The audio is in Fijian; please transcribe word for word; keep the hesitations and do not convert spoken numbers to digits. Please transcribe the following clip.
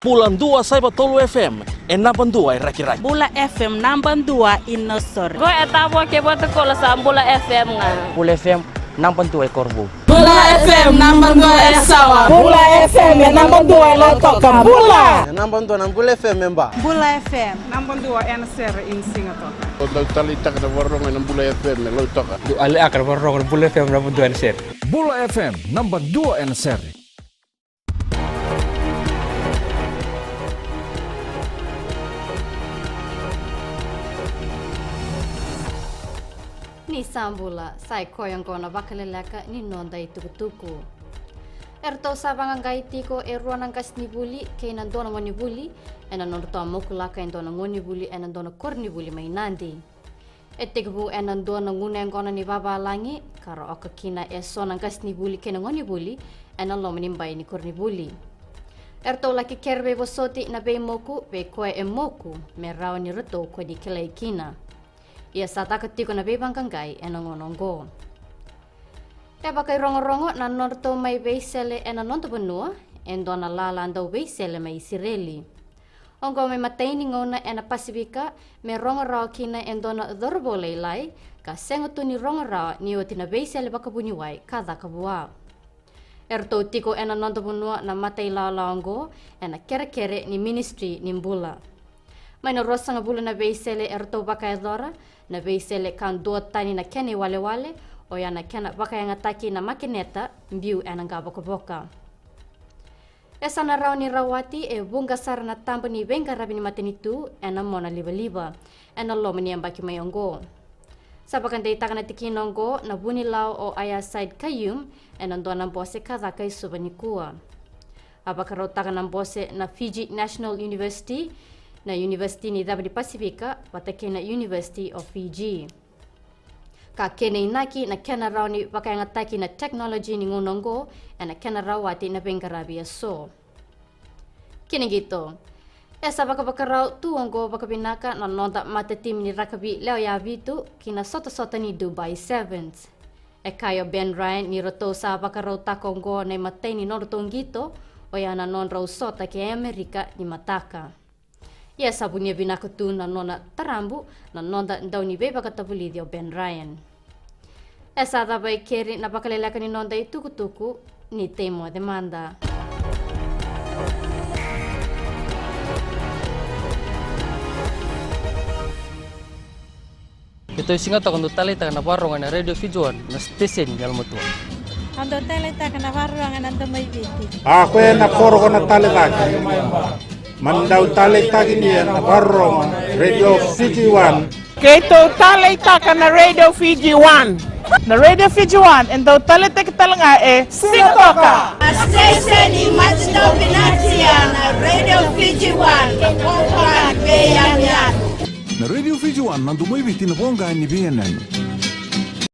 Bula dua saiva tolu F M, e naba dua e Rakiraki. Bula F M naba dua i Nausori. Qo e Tavua kei Vatukoula, sa Bula F M ga. Bula F M naba dua e Korovou. Bula F M naba dua e Sawa. Bula F M e naba dua e Lautoka. Bula. E naba dua na Bula F M e Ba. Bula F M naba dua ena sere i Sigatoka. Au dau taleitaka na vakarorogo ena Bula F M e Lautoka. Dau taleitaka na vakarorogo ena Bula F M naba dua ena sere. Bula F M naba dua ena sere. Ni sa bula, sa i koya oqo na vakaleleka ni noda itukutuku. Eratou sa vaqaqai tiko e rua na qasenivuli kei na dua na gonevuli ena nodratou a mokulaka e dua na gonevuli ena dua na koronivuli mai Nadi. E tekivu ena dua na gunu yaqona ni vavalagi ka ra oka kina e so na qasenivuli kei na gonevuli ena loma ni bai ni koronivuli. Eratou laki kere veivosoti na veimoku vei koya e moku me rawa ni ratou kua ni kilai kina. Ia sa caka tiko na veivaqaqai ena gauna oqo. E vakairogorogo na nodratou mai veisele ena noda vanua e dua na lala dau veisele mai Isireli. Oqo me matai ni gauna ena Pasifika me rogo rawa kina e dua na cauravou lailai ka sega tu ni rogo rawa ni oti na veisele vakavuniwai ka caka vua. Eratou tiko ena noda vanua na matailawalawa oqo ena kerekere ni Ministry ni Bula. Mai na ruasagavulu na veisele eratou vakayacora, na veisele ka duatani na kena iwalewale oya na kena vakayagataki na makeneta biu ena qavokavoka. E sa na rawa ni rawati e vuqa sara na taba ni veiqaravi ni matanitu ena mona livaliva ena loma ni yabaki mai oqo. Sa vakadeitaka na tikina oqo na vunilawa o Aiyaz Sayed-Khaiyum ena dua na bose ka caka e Suva nikua. A vakarautaka na bose na Fiji National University, na University ni Cava ni Pasifika vata kei na University of Fiji. Ka kena inaki na kena rawa ni vakayagataki na technology ni gauna oqo ena kena rawati na veiqaravi e so. Kina qito. E sa vakavakarau tu oqo vakavinaka na noda matatimi ni rakavi lewe vitu ki na sotasota ni Dubai Sevens. E kaya o Ben Ryan ni ratou sa vakarautaka oqo na imatai ni nodratou qito oya na nodrau sota kei Amerika ni mataka. Ia sa vunia vinaka tu na nona tarabu na noda dau ni veivakatavulici o Ben Ryan. E sa cava e keri na vakaleleka ni noda itukutuku, ni tei moce mada. Keitou e Sigatoka dau taleitaka na vakarorogo ena Radio Fiji One, na station ni yalomatua. Au dau taleitaka na vakarorogo ena Domoiviti. A koya na koro ko na tale cake. Mani dau taleitaki ni na vakarorogo Radio Fiji One. Keitou taleitaka na Radio Fiji One. Na Radio Fiji One e dau taleitaki tale ga e Sigatoka. A station ni matidau vinatia na Radio Fiji One. Koka vei yamyam. Na Radio Fiji One na Domoiviti na voqa ni veiyanuyanu.